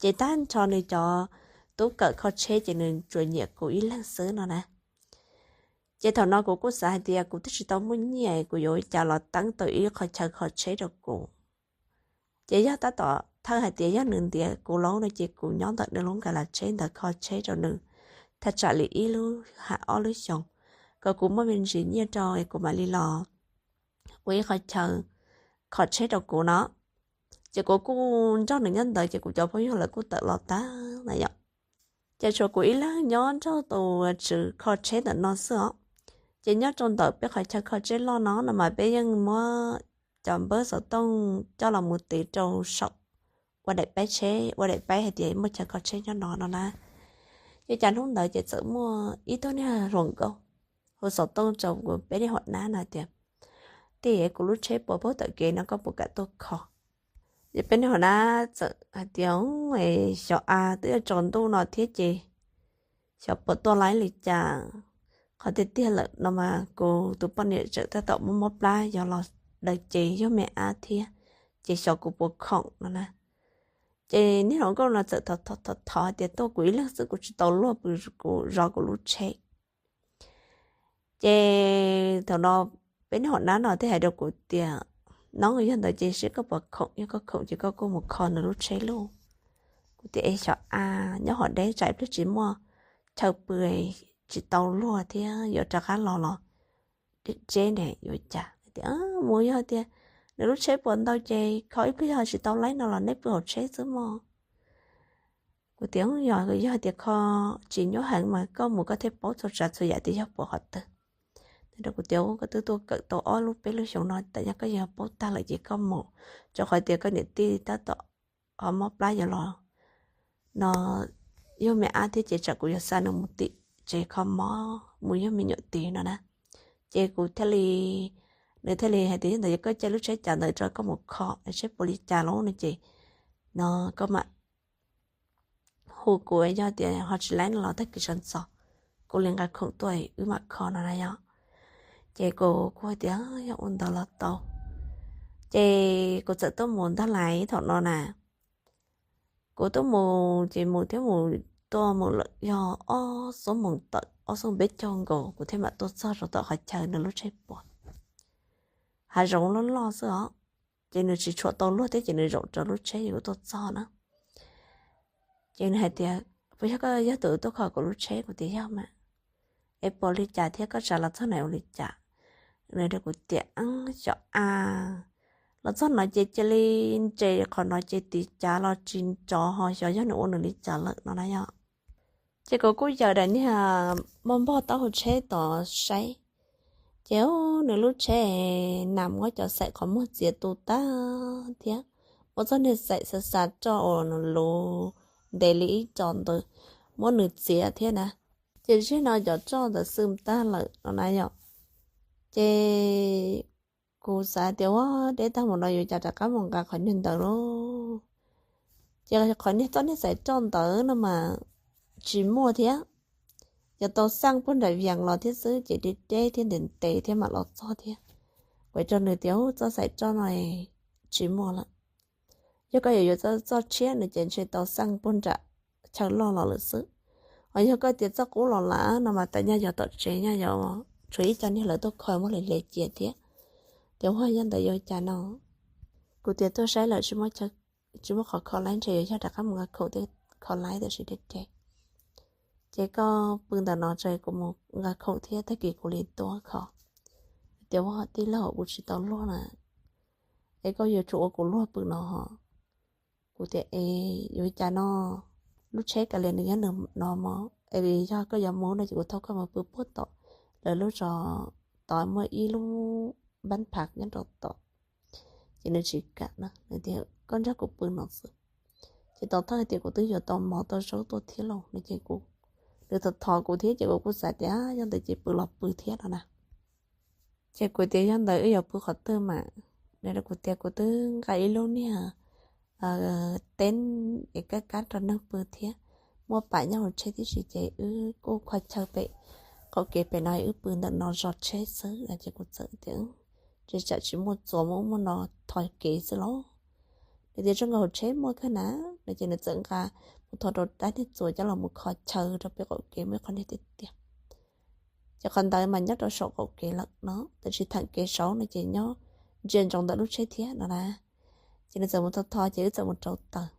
Ces tag nrho nws cov tub kawm kho tsheb ces nws tsuas nyiam kuv ib leeg xwb no na. Ces thaum no kuv kuj xav hais tias kuv twb tsis tau muaj nyiaj, kuv yuav ua cas los teeb tau ib qho chaw kho tsheb rau kuv. Ces yog tab tom thawj hais tias yog nws ntiav kuv lauj no ces kuv nyob ntawm nws lub nkas las tsheb ntawd kho tsheb rau nws thaj tsam li ib lub ha ob lub xyoos, kom kuv muaj me ntsis nyiaj rau kuv mam li los ua ib qho chaw kho tsheb rau kuv no. Ces kuv kuj nrog nws nyob ntawd ces kuv cov phooj ywg lawv kuj tawm los tag na yom. Ces tshuav kuv ib leeg nyob nrog tus tswv kho tsheb ntawm no xwb os. Ces nyob rau ntawm peb qhov chaw kho tsheb loj no no mas peb yeej muab cov npawb xov tooj coj los mus tiv rau saum ua daim paib tsheb, ua daim paib hais tias muaj chaw kho tsheb nyob no no na. Ces cas hnub ntawd ces txawm muaj ib tug niag hluas nkauj hu xov tooj rau kuv peb niag hom nab no tias, Tij, kuv lub tsheb puas paub tawm kev no, koj puas kam tuaj kho? Ces peb niag hom nab txawm hais tias, Xyov a, twb yuav tsaus ntuj no thiab ces xyov puas tuaj laib li cas. Qhov tiag tiag lawm no mas kuv tus poj niam tseem tab tom muab mob plab yuav los daws ces yog me ab thiab, ces xyov kuv puas khoom no na. Ces niag hluas nkauj no txawm thov thov thov tias tuaj kuv ib leeg xwb, kuv tsis tau luag pw, kuv zov kuv lub tsheb. Ces thaum no peb niag hom nab no thiaj hais rau kuv tias, Nov, yog ntawd ces seb koj puas khoom, yog koj khoom ces koj kuj mus kho nws lub tsheb lauj. Kuv tias, Es xyov a, nyob hom deb tsam ib pliag tsis muaj chaw pw, tsis tau luag thiab yuav rov qab los los deb tseb ne yuav cas. Tias, Mus, yog tias nws lub tsheb puas ntau ces kho ib pliag, yog tsis tau laib no los neb pw hauv tsheb xwb mog. Kuv tias, Yog, yog tias kho tsis nyuaj heev mas koj mus koj thiaj paub txhua tsav txhua yam tias yog puas qhov twg. Nws rau kuv tias, Koj twb tuaj kawm tau ob lub peb lub xyoos no, tam yog koj yog paub tag lawm ces koj mus, rau qhov tias koj niam tij tab tom ho mob plab yuav los no, yog me ab thiab ces tsam kuv yuav xa nws mus tim tsev kho mob mus yog me nyuam tid no na. Ces kuv thiaj li, nws thiaj li hais tias, Yog ntawd yog koj caij lub tsheb cas ntawd rau koj mus kho seb puas li cas lauj no ces no koj mam hu kuv, yog tias ho tsis laib no los tag kis sawv ntxov kuv li nqa khoom tuaj wb mam kho no na yom. Ces kuv kuj hais tias yog ua ntawd los tau. Ces kuv txawm tuaj mus ntag lais thaum no na. Kuv tuaj mus ces mus thiab mus tuaj mus lawm yog ob xuab moos tawm, ob xuab moos peb caug nkaus kuv thiaj mam tuaj txog rau tom qhov chaw nws lub tsheb puag. Hav zoov loj loj xwb os, ces nws tsis tshuam tau luag thiab ces nws zaum rau lub tsheb es kuv tuaj txog na. Ces nws hais tias, Puas yog koj yog tus tuaj kho kuv lub tsheb? Kuv tias, Yog mas. Es puas li cas thiab koj tsav los txog na ua li cas? Nws rau kuv tias, Xyov a, los txog no ces cia li nres qhov no ces tiv cav los tsis nrov ho xyov yog nws ua nws li cas lawm no na yom. Ces kuv kuj yaws daim niag npog npog taub hau tsheb tod saib, ces nws lub tsheb nas muab cov xaim qhov muag txiav tu tag thiab, muab txoj niag xaim xav xav roj uas luv ntev li ib co ntawd muab nws txiav thiab na. Ces zig no cov roj ntawd xwm tag lawm no na yom. Ces kuv xav tias ua deb tag mus no yuav cas rov qab mus nqa qhov niag ntawd lauj. Ces qhov niag txoj niag xaim roj ntawd no mas tsis muaj thiab, yuav tau xaj puag nram Vias los thiab xwb ces deb deb thiab ntev ntev thiab mam los txog thiab. Kuv rau nws tias, Txoj xaim roj no tsis muaj lawm. Yog koj yuav yuav txoj tshiab no ces ntshe tau xaj puag nram chaw loj los lawm xwb. Ho yog koj tias txoj qub los lawm no mas tam nyaj yog tom tsev nyaj yog tshuav ib co niag lawv tuaj kho muab hle hle cia thiab. Tias ua yog ntawd yuav cas no. Kuv tias tuaj saib lawm tsis muaj qhov kho laib ntshe yuav yog rov qab mus nqa khoom thiab kho laib tam sim deb deb. Ces koj pw ntawm no tso kuv mus nqa khoom thiab tag kis kuv li tuaj kho. Tias ua tij laug kuv tsis tau luag na, es koj yuav tsum ua kuv luag pw no. Kuv tias es yuav cas no, lub tsheb kav liam nws nyob nws no mog, es yog koj yuav mus no ces kuv thauj koj mus pw puag tom lawv lub zos tod muaj ib lub npab phav nyob rau tod. Ces nws tsis kam na, nws tias koj nrog kuv pw no xwb. Ces tau thawj tias kuv twb yuav tau mov tau zaub tuaj thiab lauj no ces kuv, nws thov thov kuv thiab ces kuv kuj xav tias yog ntawd ces pw los pw thiab no na. Ces kuv tias yog ntawd wb yuav pw qhov twg mas, nws rau kuv tias kuv twb nqa ib lub niag teeb es kab kab rau neeg pw thiab, muaj pam nyob hauv tsheb tib si ces wb kuj kho chaw pem qaum kev pem no wb pw ntawm no zov tsheb xwb no ces kuv txawm tias tseem tsam tsis muaj txuas muaj ub muaj no thov kev xwb lauj. Nws tias zoo nkaus hauv tsheb muaj kawg na no ces nws txawm nqa mus tho rau dab niag txuas coj los mus kho chaw rau pem qaum kev muaj ib qho niag tiaj tiaj. Ces qhov ntawd mas nyob rau saum qaum kev lawm no, tab sis theem kev saud no ces nyob ntsia ntsoov ntawm lub tsheb thiab no na. Ces nws txawm mus tho tho ces wb txawm mus rauv taws.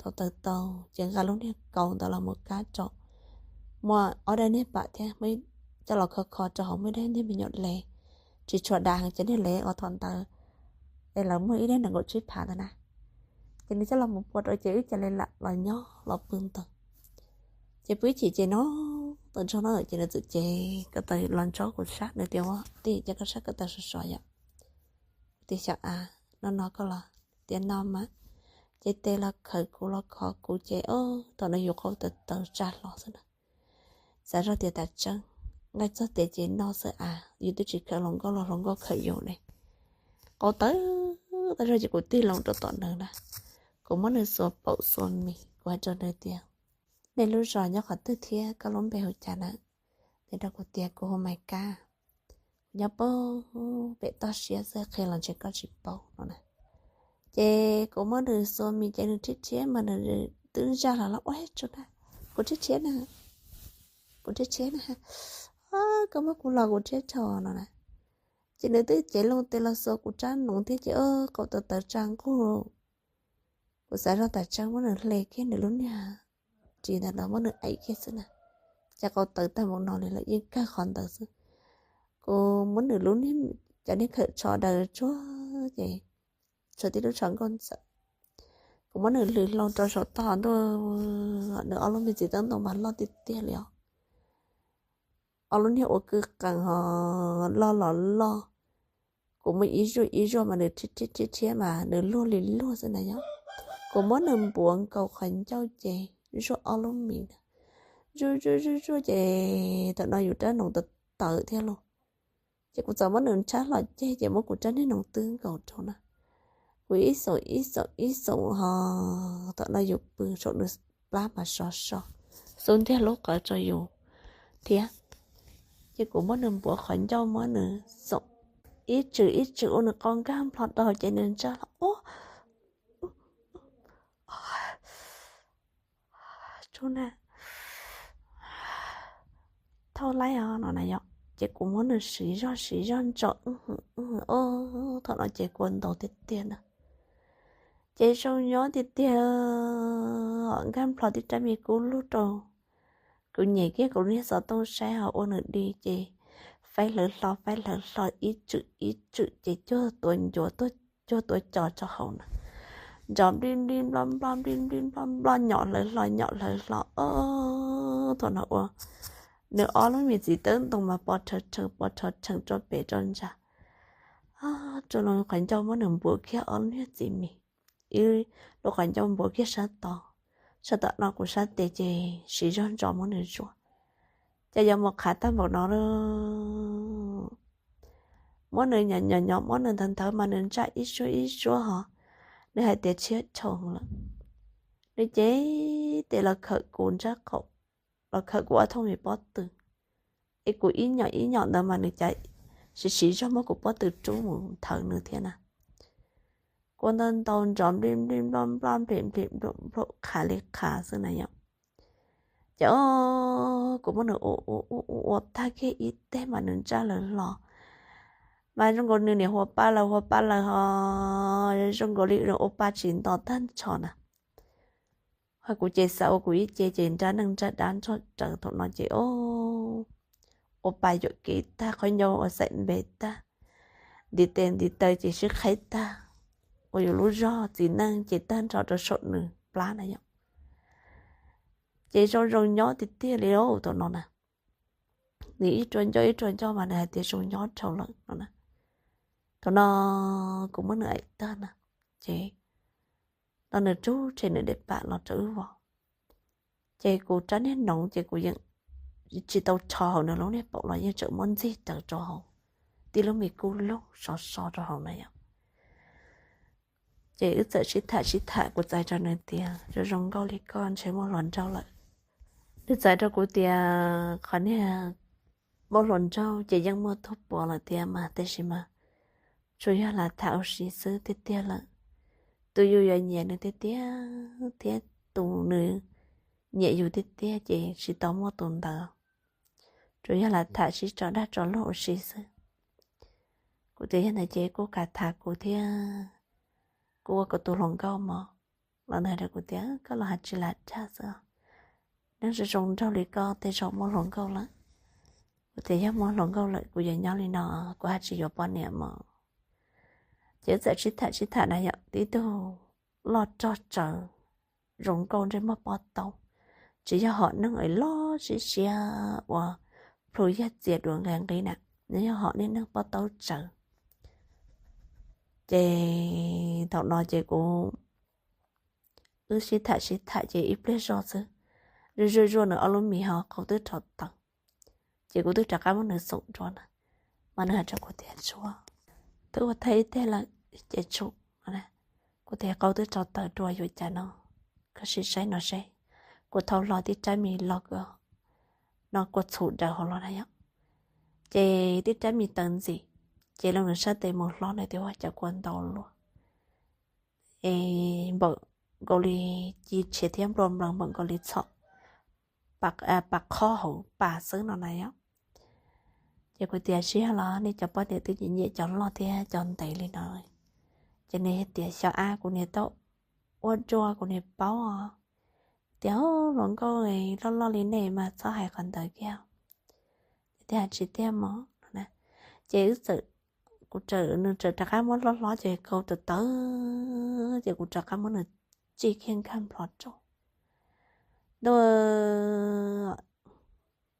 Rauv taws tau ces nqa lub niag kaus ntawd los mus kab rau, muaj ob daim niag pam thiab, coj los kho kho rau hauv muaj ib daim niag me nyuam lev, tsis tshua dav heev ces niag lev uas thaum ntawd es lawv muag ib daim nees nkaum tsib phav ntawd na. Ces nws coj los mus pua rau ces wb cia li lam los nyob los pw ntawd. Ces pw ib chim ces no tau ntsog no ces nws txawm cev ko taw los ntsoov kuv sab, nws tias ua tij ces koj sab ko taw sov sov yom. Kuv tias xyov av, no no koj los? Tias no mas. Ces tes los khawm kuv los khov kuv ces o, thaum no yus qau taws taws tsa hlo xwb na. Xav zoj tias tas tseeb, nqaij txog tes ces no xwb av, yus twb tsis khawm hluas nkauj los hluas nkauj khawm yus ne. Qau taws taws zog ces kuv tig loo rau tom nws na. Kuv muab nws xuas paum xuas mis, kuv hais rau nws tias nej lub zos nyob qhov twg thiab koj lub npe hu cas na? Nws rau kuv tias kuv hu Maiv Kab, kuv nyob pem toj siab xwb, qhia los ntshe koj tsis paub no na. Ces kuv muab nws xuas mis ces nws rhiab rhiab mas nws twb ntsaj hlo los ua tsu na, kuv rhiab rhiab na, kuv rhiab rhiab na, koj muab kuv los kuv rhiab dhau no na. Ces nws twb cev loo tes los xuas kuv rab noov thiab ces qau taws taws tsa nquj. Kuv xav zoj tas tseeb muab nws hle kiag nws lub niag ris ntawd los muab nws aim kiag xwb na. Ces qau taws tag npaum no li lawm yeej kawg qhov ntawd xwb. Kuv muab nws lub niag, cov niag khawm tsho daws tsuag ces tshuav tib lub tsho nkauj ntxawm. Kuv muab nws lwm hlo rau saum toj ntuj, nws ob lub me txiv tawb ntoo mas loj tiag tiag li os. Ob lub niag ua kwj qees ho loj los loj. Kuv muab ib zuaj ib zuaj mas nws rhiab rhiab rhiab mas nws luag li luag xwb na yom. Kuv muab nws npuav nkaus qhov ncauj ces zuaj ob lub mis na. Zuaj zuaj zuaj zuaj ces thaum no yus rab noov tawv tawv thiab lauj. Ces kuv txawm muab nws ntshab hlo ceg ces muab kuv rab niag noov twb nkaus rau na. Kuv ib xoom ib xoom ib xoom ho thaum no yus pw saum nws plab mas sov so, xub ntiag lub qawv rau yus thiab. Ces kuv muab nws npuav qhov ncauj muab nws xoom ib tswm ib tswm ua nws qau nkag nplho rau ces nws ntsaj hlo ua tsu na, thauj laib os no na yom. Ces kuv muab nws siv zog siv zog ntso, o, thaum no ces kua ntaus tiag tiag na. Ces zoo nyob tiag tiag, nkag nplho tib rab me kub lug rau kuv nyem kiag kuv niag xov tooj saib ho ua nws di ces faib hlawv hlo faib hlawv hlo ib tswm ib tswm ces cuag tua ncuav cuag tua cos rau hauv na. Nrov nplij nplij nploj nploj nplij nplij nploj nploj nyom hlawv hlo nyom hlawv hlo, o, thaum no ua nws ob lub me txiv tawb ntoo mas pos rhawv rhees pos rhawv rhees rau pem rau ntsa. Rau loo qhov ncauj muab nws npuav kiag ob lub niag txiv mis, ib lub qhov ncauj npuav kiag sab tod, sab tom no kuv sab tes ces siv zog ntso muab nws zuaj. Ces yuav mus qhav tag npaum no lawm, muab nws nyom nyom nyom muab nws ntawd ntawd mas nws ntsaj ib suab ib suab ho, nws hais tias tshiab dhau lawm. Nws cev tes los khawm kuv ntsab qaum, los khawm kuv ob thooj me pob tw, es kuv ib nyom ib nyom ntawd mas nws cas siv siv zog muab kuv pob tw rub mus nthawv nws thiab na. Kua ntau ntau nrov nplij nplij nploj nploj nplij nplij nploj nploj qhav li qhav xwb na yom. Ces o, kuv muab nws ua ua ua ua tag kiag ib teg mas nws ntsaj lawv hlo, mas zoo nkaus nws niam huas pa lawv huas pa lawv ho, zoo nkaus li ua pa tsis nto tag ntsho na. Ho kuv ces xav ua kuv ib ce ces nrab neeg nrab dab ntsog raws thaum no ces o, ua pa yuam kev tag, qhov ncauj ua xaim npe tag, ntiv tes ntiv taw ces sib qhaib tag, ua yus lub zog txiv neej ces tag nrho rau saum nws plab na yom. Ces zoo zoo nyob tiag tiag li thaum no na. Nws ib rua ncauj ib rua ncauj mas nws hais tias zoo nyob dhau lawm no na. Thaum no kuv muab nws aim tag na, ces no nws rub rhe nws daim pam los rau wb vov. Ces kuv rab niag noov ces kuv yeej tsis tau rho hauv nws lub niag paum los yeej tseem muab ntxig raws rau hauv tib lub me kub lug sov so rau hauv na yom. Ces wb txawm sib tham sib tham, kuv txais rau nws tias zoo zoo nkauj li koj ntshe muaj hluas nraug lawm. Nws txais rau kuv tias qhov niag muaj hluas nraug ces yeej muaj tug puav lawm tiag mas, tab sis mas tsuas yog lam tham ua si xwb tiag tiag lawm. tus yus yuav nyiam nws tiag tiag thiab tus nws nyiam yus tiag tiag ces tsis tau muaj tus ntawd, tsuas yog lam tham sib tso dag tso luag ua si xwb. Kuv tias yog ntawd ces kuj kam tham kuv thiab, kuv ua kuv tus hluas nkauj mog. Los nws hais rau kuv tias koj los hais tsis lam dag xwb, neeg zoo zoo nraug li koj tej zaum muaj hluas nkauj lawm. Kuv tias yog muaj hluas nkauj lawm kuv yuav nyob li no, kuv haj tsis yuav poj niam mog. Ces txawm sib tham sib tham na yom, tib tug loj rog tsawv, zoo nkauj ntsej muag pob taub, tsis yog hom neeg es loj siab siab uas plhu yaj txias duav nqis nqis na, nws yog hom niaj neeg pob taub tsawv. Ces thaum no ces kuv, wb sib tham sib tham ces ib pliag zog xwb, zuaj zuaj zuaj nws ob lub mis ho qau twb rho tawm. Ces kuv twb rov qab muab nws xoom dua na, mas nws hais rau kuv tias tsuav, twb ua thaij ib teg lawm ces tsum. Kuv tias qau twb rho tawm dua yuav cas no, koj sim saib no seb. Kuv thau hlo tib rab mis los no kua txhuv daws hauv los na yom. Ces tib rab mis tawv ntxiv, ces los nws sab tes mus hlob na tias ua cas kua ntau luaj, es npaum nkaus li ci tshiav thiab nplua nplaws npaum nkaus li txhom pas khob hauv pas xwb no na yom. Ces kuv tias sib yog los nej cov poj niam twb nyiam nyiam cov loj thiab cov ntev li no. Ces nws tias xyov ab kuv niam tau ua dua kuv niam paub tias hluas nkauj loj loj li nej mas txhob hais qhov ntawd kiag. Tias tsis tiag mog. Ces wb txawm, kuv, nws txawm rov qab muab hlob hlob ces kau tawv tawv, ces kuv rov qab muab nws tsij kiag nkag nplho rau ntua,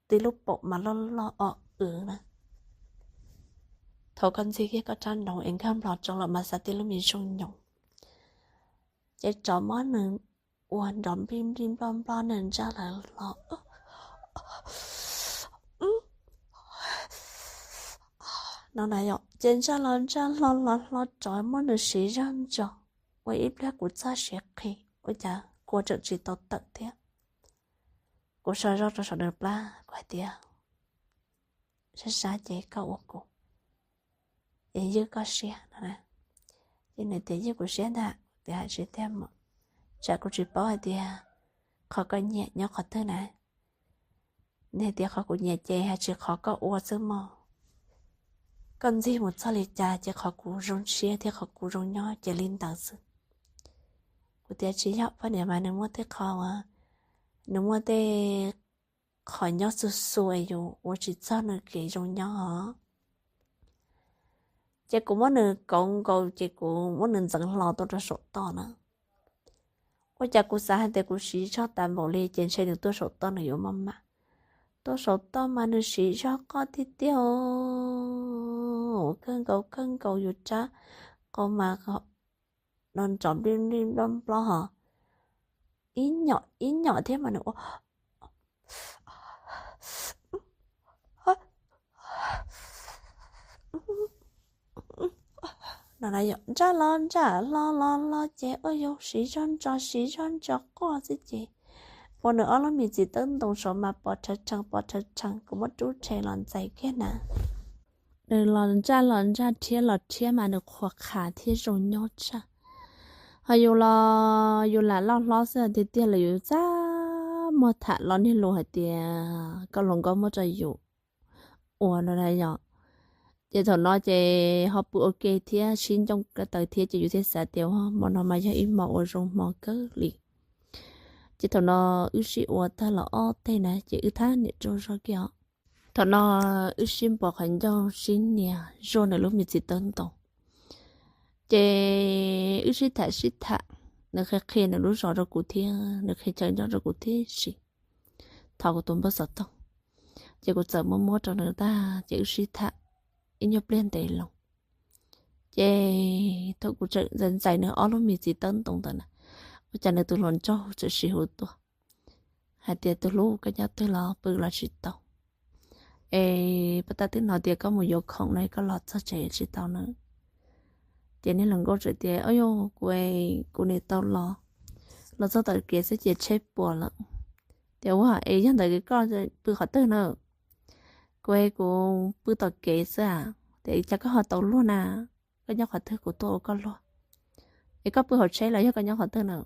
tib lub paum mas loj loj o w na. Thaum koj ntxig kiag koj rab nroos es nkag nplho rau los mas xav tib lub me zoo nyoos. Ces tsov muab nws ua nrov nplij nplij nploj nploj nws ntsaj lawv hlo no na yom. Ces ntsaj los ntsaj hlo los hlo tsov muab nws siv zog ntso, ua ib pliag kuv txoj siav qhi ua cas kua tseem tsis tau tawm thiab. Kuv so zog rau saum nws plab kuv hais tias sab sab ces koj ua kuv, es ywj koj siab no na. Ces nws tias ywj kuv siab ntag, tias hais tsis tiag mog, tsam kuv tsis paub hais tias qhov koj nyiam nyob qhov twg na. Nws tias qhov kuv nyiam ces hais tsis qhov koj ua xwb mog. Koj ntxig mus txog li cas ces qhov kuv zoo siab thiab qhov kuv zoo nyob ces li ntawd xwb. Kuv tias tsis yog poj niam mas nws muaj tej qho, nws muaj tej qhov nyob xu xu es yus ua tsis txog nws kev zoo nyob os. Ces kuv muab nws kauv nkaus ces kuv muab nws ntxeev hlo tuaj rau saum toj na. Ua cas kuv xav hais tias kuv siv zog tas npaum li ces ntshe nws tuaj saum toj nws yuav maj mam. Tuaj saum toj mas nws siv zog qoj tiag tiag, kawg nkaus kawg nkaus yus rab qau mas no nrov nplij nplij nploj nploj hos, ib nyom ib nyom thiab mas nws ua no na yom, ntsaj los ntsaj hlo los hlo ces ua yus siv zog ntso siv zog ntso quaj xwb ces ua nws ob lub me txiv tawb ntoo saud mas pos rhawv rhees pos rhawv rhees, kuv muab rub rhe los ntxais kiag na. Nws los ntsaj los ntsaj rhiab los rhiab mas nws qhuas qhas thiab zoo nyob tshaj. Ho yus los yus lam loj hlob xwb tiag tiag los yus txaj muag tham los niag lus hais tias koj hluas nkauj muab rau yus ua no na yom. Ces thaum no ces ho pw ua ke thiab sib ncoo ko taw thiab ces yus thiaj xav tias hmo no mas yog ib hmo ua zoo hmo kawg li. Ces thaum no wb sib ua tag los ob teg na ces wb thab niam rau zog kiag os. Thaum no wb sib npuab qhov ncauj sib nias zuaj nws lub me txiv tawb ntoo. Ces wb sib tham sib tham, nws qhia qhia nws lub zos rau kuv thiab nws qhia chaw nyob rau kuv thiab si. Thov kuv tus npawb xov tooj, ces kuv txawm muab muab rau nws tag ces wb sib tham ib nyuag pliag ntev loo. Ces thaum kuv tseem ntxais ntxais nws ob lub me txiv tawb ntoo ntawd na, ua cas nws tus hluas nraug txawm sib hu tuaj hais tias tus hlub koj nyob twg los pw los tsis tau, es puas tau twb hnov tias koj mus yuav khoom no koj los txog tsev tsis tau na. Ces niag hluas nkauj txawm tias o yog kuv, kuv nim tau los, los txog tom kev xwb ces tsheb puas lawm. Tias ua es yog ntawd koj pw qhov twg na? Kuv, kuv pw tom kev xwb a. Tias cas koj ho tau luag na, koj nyob qhov twg kuv tuaj ua koj luag. Es koj pw hauv tsheb los yog koj nyob qhov twg na?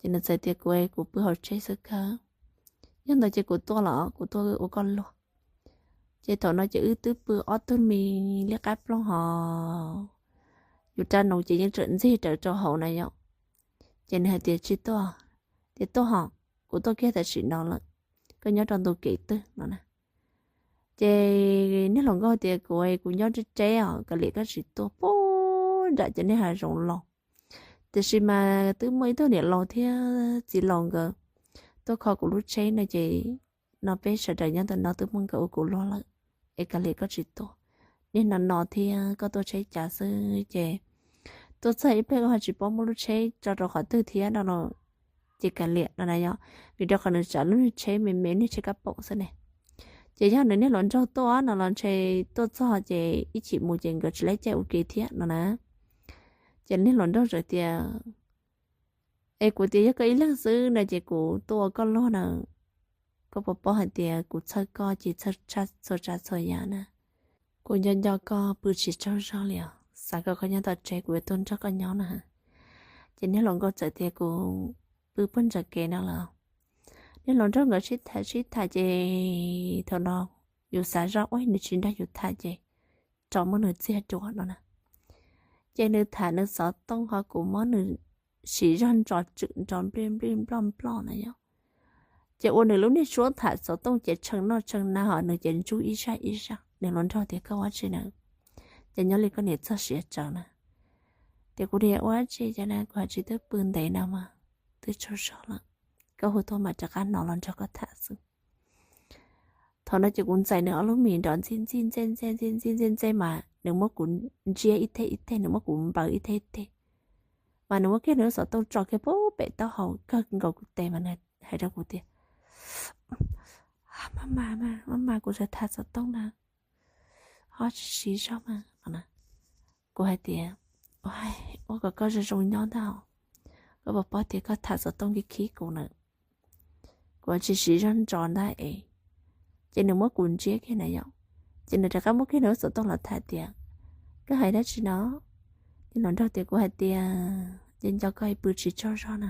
Ces nws txawm tias kuv, kuv pw hauv tsheb xwb kawg. Yog ntawd ces kuv tuaj los kuv tuaj ua koj luag. Ces thaum no ces wb twb pw ob tug me liab qab ploog hos yus rab noov ces yeej tseem ntxig rawv rau hauv na yom. Ces nws hais tias tsis tuaj, tias tuaj hos, kuv tuaj kiag tam sim no lawm, koj nyob rau ntu kev twg no na. Ces niag hluas nkauj tias kuv, kuv nyob rab reb os, kav liam koj tsis tuaj puag nram cov niag hav zoov los. Tiam sis mas twb muaj ib tug niam laus thiab txiv laus nkawd tuaj kho kuv lub tsheb no ces no peb sawv daws nyob ntawm no twb muaj nkawd ua kuv luag lawm, es kav liam koj tsis tuaj. Niaj no no thiab koj tuaj tsheb cav xwb ces tuaj txog ib pliag koj ho tsis paub muab lub tsheb tso rau qhov twg thiab no los ces kav liam no na yom, vim rau qhov nws tsav lub niag tsheb me me niag tsheb kab paum xwb ne. Ces yog nws niag hluas nraug tuaj no los ntshe tuaj txog ces ib chim mus ces nkawd tsis laib caij ua ke thiab no na. Ces niag hluas nraug txawm tias, es kuv tias yog koj ib leeg xwb no ces kuv tuaj ua koj luag na. Koj puas paub hais tias kuv txhawj koj ces txhawj txhua tsav txhua yam na. Kuv nco nco koj pw tsis tsaug zog li os, xav kom koj nyob tom tsev kuv yuav tuaj nrog koj nyob na. Ces niag hluas nkauj txawm tias kuv pw puag nram kev no los. Niag hluas nraug nkawd sib tham sib tham ces thaum no yus xav zoj ua nws tsis nrog yus tham ces rov muab nws txiag dua no na. Ces nws tham nws xov tooj ho kuv muab nws siv zog ntso tswm nrov nplij nplij nploj nploj na yom. Ces ua nws lub niag suab tham xov tooj ces tshee noj tshee na ho nws ces ntsub ib zaj ib zaj, nws hluas nraug tias koj ua dab tsi na, ces nyob li koj niam txog siav tsawv na. Ces kuv tias ua dab tsi cas na, kuv hais tsis twb pw ntev no mas twb tsaug zog lawm, koj hu tuaj mas rov qab hnov los nrog koj tham xwb. Thaum no ces kuv ntxais nws ob lub mis nrov ntxij ntxij ntxej ntxej ntxij ntxij ntxej ntxej mas nws muab kuv ntsiab ib teg ib teg, nws muab kuv npaws ib teg ib teg. Mas nws muab kiag nws lub xov tooj tso kiag pub pem taub hau kawg nkaus kuv tes mas nws hais rau kuv tias, maj mam, maj mam, kuv tseem tham xov tooj na, ho tsis siv zog mas no na. Kuv hais tias, ua kom koj zoo zoo nyob ntag, koj puas paub tias koj tham xov tooj khib khib kuv na, kuv tsis siv zog ntso ntag es. Ces nws muab kuv ntsiab kiag na yom, ces nws rov qab muab kiag nws lub xov tooj los tham tias, koj hais dab tsi no? Ces hluas nraug tias kuv hais tias, ces nco koj pw tsis tsaug zog na,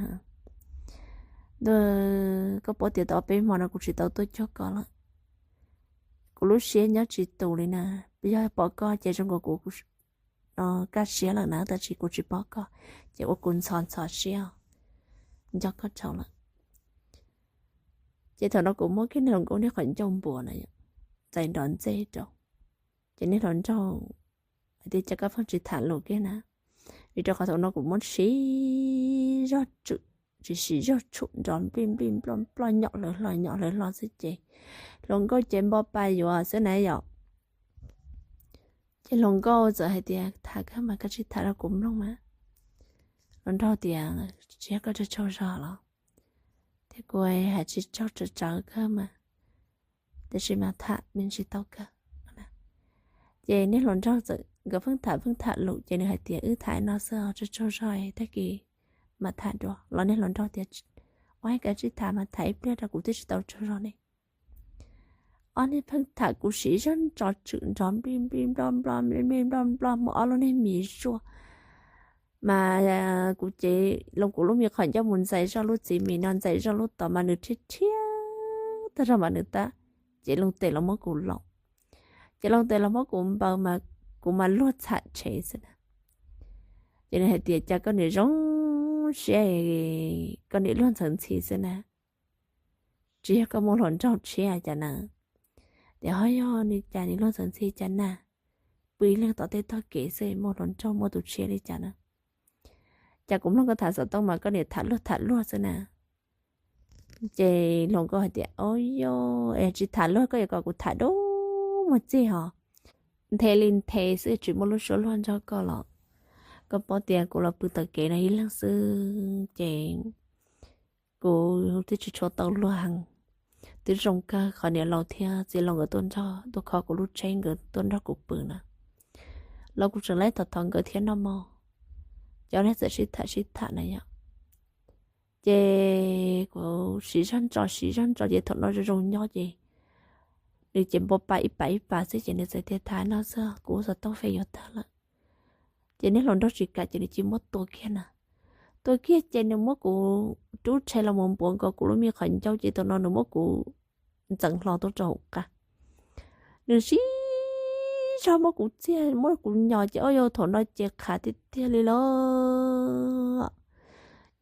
koj paub tias tau peb hmo no kuv tsis tau tuaj cuag koj lawm, kuv lub siab nyob tsis tus li na, yog pom koj ces zoo nkaus kuv kaj siab lawm na, tab sis kuv tsis pom koj ces ua kuv ntxhov ntxhov siab, nco koj tshauv lawm. Ces thaum no kuv muab kiag niag hluas nkauj niag qhov ncauj npuas na, ntxais nrov ntxej rau, ces niag hluas nraug hais tias cas koj pheej tsis tham lus kiag na, vim rau qhov thaum no kuv muab siv zog tswm, tsis siv zog tshum nrov nplij nplij nploj nploj nyom hlawv hlo nyom hlawv hlo xwb ces hluas nkauj ces npo pa yuav xwb na yom. Ces hluas nkauj txawm hais tias tham kawg mas koj tsis tham rau kuv mloog mas. Hluas nraug tias tsis yog koj tsaug tsaug zog los? Thiab kuv hais tsis tsaug tsawv tsawv kawg mas, tiam sis mas tham me ntsis tau kawg. Ces niag hluas nraug txawm nkawd pheej tham pheej tham lus ces nws hais tias wb tham no xwb os, tsaug tsaug zog tag kis mam tham dua los. Niag hluas nraug tias ua koj tsis tham mas tham ib pliag rau kuv twb tsis tau tsaug zog ne. Ob niag pheej tham kuv siv zog ntso tswm nrov nplij nplij nploj nploj nplij nplij nploj nploj muaj ob lub niag mis zuaj mas kuv ces loo kuv lub mis qhov ncauj mus ntxais zoj lub txiv mis no ntxais zoj lub tod mas nws rhiab rhiab tag zog mas nws tab ces loo tes los muab kuv laum, ces loo tes los muab kuv npaws mas kuv mas luag txham tshev xwb na. Ces nws hais tias cas koj niam zoo siab, koj niam luag ntxhawv ntxhi xwb na, tsis yog koj muaj hluas nraug tshiab cas na. Tias ho yog li cas nws luag ntxhawv ntxhi cas na, pw ib leeg tom tej tog kev xwb muaj hluas nraug muaj tus tshiab li cas na. Cas kuv mloog koj tham xov tooj mas koj niam tham luag tham luag xwb na. Ces hluas nkauj hais tias o yog es tsis tham luag koj yuav kom kuv tham dub muag txij hos, nthe li nthe xwb tsis muaj lub suab luag nrog koj los. Koj paub tias kuv los pw tom kev no ib leeg xwb ces kuv twb tsis tshua tau luag heev. Twb zoo kawg qhov niam laus thiab txiv laus nkawd tuaj nrog tuaj kho kuv lub tsheb, nkawd tuaj nrog kuv pw na, los kuv tseem laib thov thov nkawd thiab noj mov. Ces ob niag txawm sib tham sib tham na yom. Ces kuv siv zog ntso siv zog ntso ces thaum no zoo zoo nyob ces nws ces npo pa ib pas ib pas xwb ces nws txawm tias tham no xwb kuv xov tooj fej yuav tag lawm. Ces niag hluas nraug tsis kam ces nws cia muab tua kiag na. Tua kiag ces nws muab kuv rub rhe los mus npuav nkaus kuv lub me qhov ncauj ces thaum no nws muab kuv ntxeev hlo tuaj rau hauv qab. Nws siv zog muab kuv txiag muab kuv nyos ces ua yog thaum no ces qhav tiag tiag li los.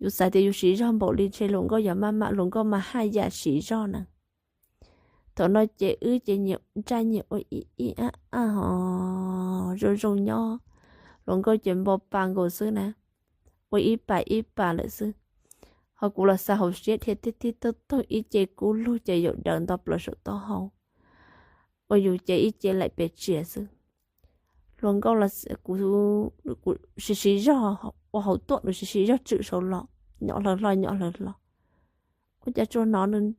Yus xav tias yus siv zog npaum li ntshe hluas nkauj yuav maj mam, hluas nkauj mas haj yam siv zog na. Thaum no ces wb ces nyias ntsaj nyias ua ib ib ab ab ho zoo zoo nyob, hluas nkauj ces npo pa nkaus xwb na, ua ib pas ib pas lawm xwb. Ho kuv los xav hauv siab dhia tib tib taug taug ib ce kub lug ces yaum dawv nto plaws saum taub hau, ua yus ces ib ce laim pes tsias xwb. Hluas nkauj los kuv siv siv zog ua hauv tuaj, nws siv siv zog tshwm saud los, nyob hlawv hlo nyob hlawv hlo. Ua cas tsuas hnov nws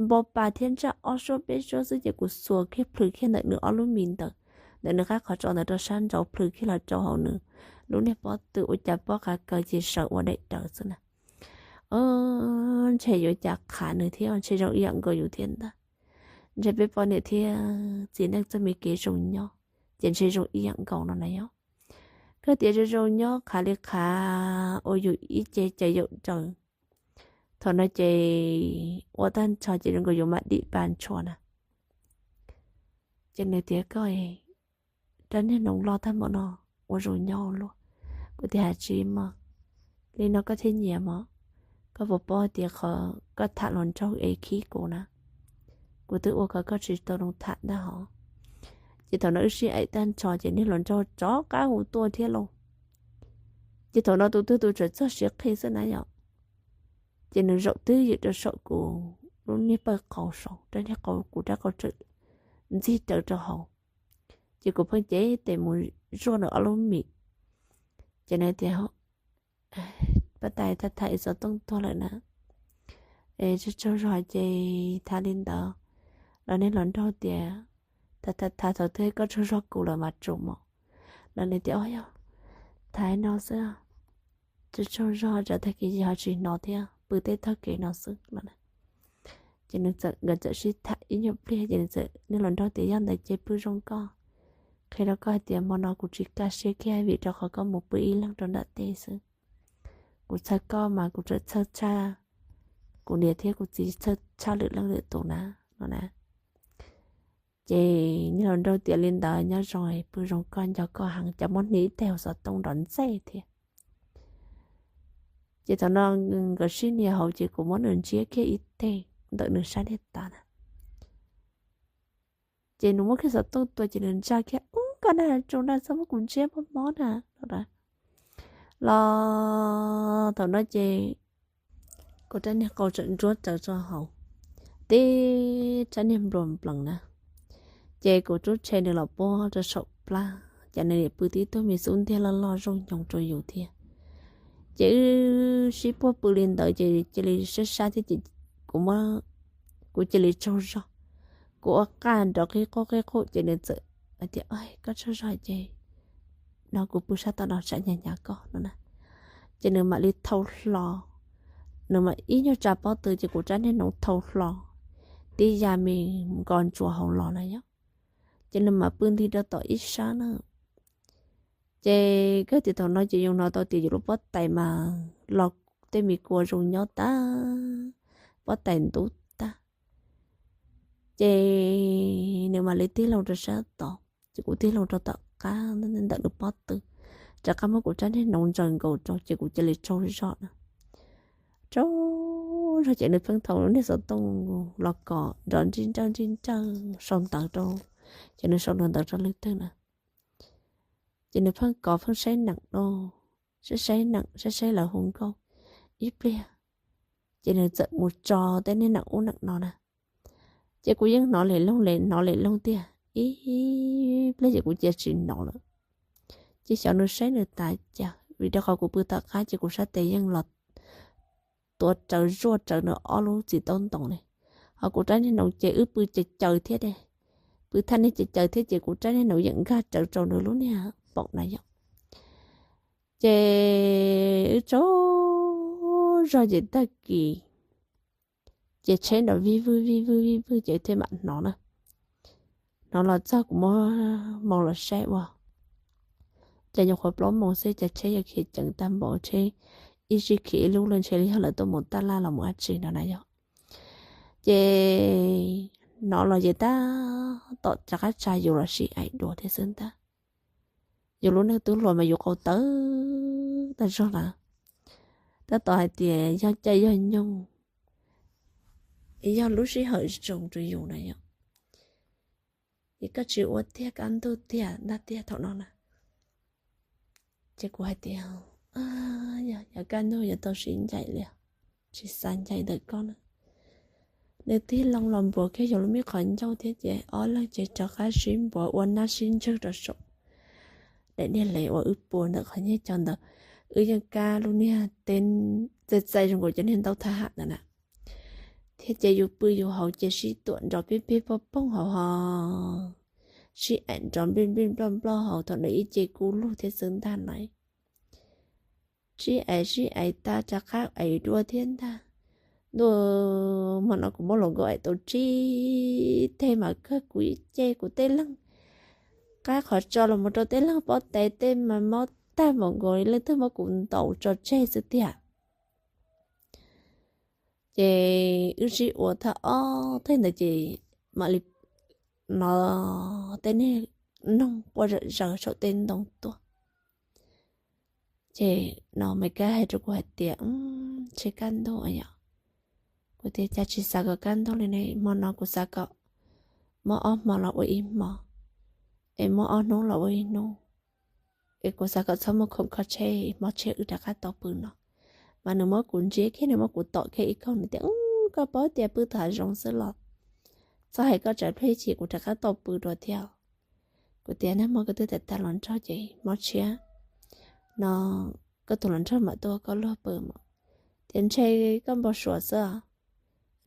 npo pa thiab ntsaj ob suab peb suab xwb ces kuv xuas kiag plhws kiag ntawm nws ob lub mis ntawd, ntawm nws qab qhov tsos ntawd rau sab nraud plhws kiag los rau hauv nws lub niag pob tw ua cas pob qa kaws ces sawv ua daim dawv xwb na. Ntshe yuav cas qhav nws thiab ntshe zoo ib yam nkaus yus thiab ntag. Ntshe peb poj niam thiab txiv neej txoj me kev zoo nyob ces ntshe zoo ib yam nkaus no na yog. Koj tias zoo zoo nyob qhav li qhav ua yus ib ce ces yaum raws. Thaum no ces ua tag nrho ces zoo nkaus yuav mam dim pa ntshua na. Ces nws tias koj rab niag noov loj tag npaum no ua zoo nyob luaj. Kuv tias hais tsis mog, li no koj thiaj nyiam mog. Koj puas paub tias qhov koj tham hluas nraug es khib kuv na, kuv twb ua kom koj tsis tau zoo tham ntag hos. Ces thaum no wb sib aim tag nrho ces niag hluas nraug rov qab hu tuaj thiab lauj. Ces thaum no tus twg tus tseem txog siav qhi xwb na yom. Ces nws zaum twb ywm rau saum kuv lub niag pawg qau saud, rab niag qau, kuv rab qau tseem ntxig rawv rau hauv. Ces kuv pheej cev tes mus zuaj nws ob lub mis. Ces nws tias, pab tais, thaj thaj ib xov tooj tuag lawm na, es tsaug tsaug zog ces tham li ntawd. Los niag hluas nraug tias, tham tham tham thaum twg koj tsaug zog kuv lawm mas tsum mog. Los nws tias, o yog, tham no xwb, tsaug tsaug zog, tsam tag kis ho tsis hnov thiab, pw tej tog kev no xwb no. Ces nws txawm, nkawd txawm sib tham ib nyuag pliag ces nws txawm, niag hluas nraug tias yog ntawd ces pw zoo koj, qhia rau koj hais tias hmo no kuv tsis kaj siab kiag vim rau qhov koj mus pw ib leeg rau nram tej xwb. Kuv txhawj koj mas kuv tseem txhawj tshaj kuv niam thiab kuv txiv, txhawj tshaj lwm leej lwm tus na no na. Ces niag hluas nraug tias li ntawd nyob zoo, pw zoo koj, nco koj heev, cas muab hnia ib teg hauv xov tooj nrov ntxej thiab. Ces thaum no nkawd sib hnia hauv ces kuv muab nws ntsiab kiag ib teg ntawm nws sab niag tav na. Ces nws muab kiag xov tooj tua ces nws ntsa kiag, ub, koj na, tsaus ntuj txhob muab kuv ntsiab mob mob na. Los thaum no ces kuv rab niag qau tseem ntsuab rawv rau hauv, tib rab niag npluas nplees na. Ces kuv rub rhe nws los puag rau saum plab, ces nws pw tib tug me xub ntiag loj loj zooj nyoos rau yus thiab. Ces wb sib puag pw li ntawd ces cia li sab sab thiab ces kuv, kuv cia li tsaug zog. Kuv ua qaj nrov qib qub qib qub ces nws txawm hais tias, koj tsaug zog ces no kuv pw sab tom no tsam hnyav hnyav koj no na. Ces nws mam li thau hlo, nws mam ib nyuag tsa pob tw ces kuv rab niag noov thau hlo tib ya me nkos ntsuas hauv los na yom. Ces nws mam pw nti rau tom ib sab na. Ces kawg tias thaum no ces yus hnov tau tias yus lub pob tais mas los tej me kua zoo nyob tag, pob tais ntub tag. Ces nws mam li tig loo rau sab tod, ces kuv tig loo rau tom qab ntawm nws pob tw, rov qab muab kuv rab niag noov ntsaws nkaus rau ces kuv cia li tsaug zog na. Tsaug zog ces nws pheej thau niag xov tooj los kom nrov nrij nrawj nrij nrawj sau ntawv rau, ces nws sau nrov ntawv rau leej twg na. Ces nws pheej kov pheej saib neem, saib saib neem, saib saib lawv hu nkauj ib pliag, ces nws txawm mus tso tej niag neem ub neem no na. Ces kuv yeej hnov lim loog hnov lim loog tiag, ib pliag ces kuv cia tsis hnov lawm. Ces xyov nws saib nws tas cas, vim rau qhov kuv pw tom qab ces kuv sab tes yeej los tuav rawv zuaj rawv nws ob lub txiv taub ntoos ne. Ho kuv rab niag noov ces wb pw caws caws thiab ne, pw thaj niag caws caws thiab ces kuv rab niag noov yeem nkag rawv rau nws lub niag poom na yom. Ces wb tsaug zog ces tag kis ces tsheb nrov vij vwj vij vwj vij vwj ces thiaj mam hnov na. Hnov los txog kuv muab moo los saib ua, Ces nyuam qhuav plaub moos xwb ces tsheb yog khiav ceev tag npaum, tsheb ib sij khiav ib lub lawm, ntshe yog lawv tuaj mus taj laj los mus dab tsi no na yog. Ces hnov los ces tab tom rov qab tsa yus los sib aim dua thiab xwb ntag. Yus lub neej twb hluas mas yus qau tawv tag zog lawm. Tab tom hais tias yog caij yog nyoog, yog lub sij hawm zoo rau yus na yog. Es koj tsis ua tiag, kaj ntug tiag ntag tiag thaum no na. Ces kuv hais tias, yog, yog kaj ntug yuav tau sib ncaim li, tsis xav ncaim ntawm koj na. Nws tig loo los npuav kiag yus lub me qhov ncauj thiab ces ob leeg ces rov qab sib npuav ua nab sib ntswg rau saum daim niag lev uas wb pua ntawm qhov nyiaj cov ntawd. Wb yeej kab lub niag teb txaij txaij zoo nkaus cov niag ntaub thab ham ntawd na. Thiab ces yus pw yus hauv ces sib tuam nrov pij pig pog poog hauv ho, sib aim nrov nplij nplij nploj nploj hauv thaum ntawd ib ce kub lug thiab xwb ntag lauj. Sib aim sib aim tas rov qab aim dua thiab ntag. Ntuj, hmo no kuv muab hluas nkauj aim tau tsib teg mas kawg kuv ib ce kuv tej leeg qab qhov tso los mus rau tej leeg pob tes tej mas mob tag npaum nkaus li leej twg muab kuv ntaus tso tseg xwb tiag. Ces wb sib ua tag ob teg ntawd ces mam li hnov tej niag noog quaj zom zaws saum tej ntoo tuaj. Ces no Mes Kab hais rau kuv hais tias, ntshe kaj ntug yom. Kuv tias cas tsis xav kom kaj ntug li ne, hmo no kuv xav kom muab ob hmo los ua ib hmo, es muab ob hnub los ua ib hnub, es kuv xav kom txhob muaj khoom kho tsheb, mob tsheb wb rov qab tau pw no. Mas nws muab kuv ntsiab kiag, nws muab kuv tom kiag ib kaug, nws tias, koj paub tias pw tom hav zoov xwb los, txhob hais koj tsam pliag ib chim kuv rov qab tau pw dua thiab. Kuv tias nag hmo koj twb tag tag hluas nraug ces mob tshiab no, koj tus hluas nraug mam tuaj koj luag pw mas. Tias ntshe koj npau suav xwb,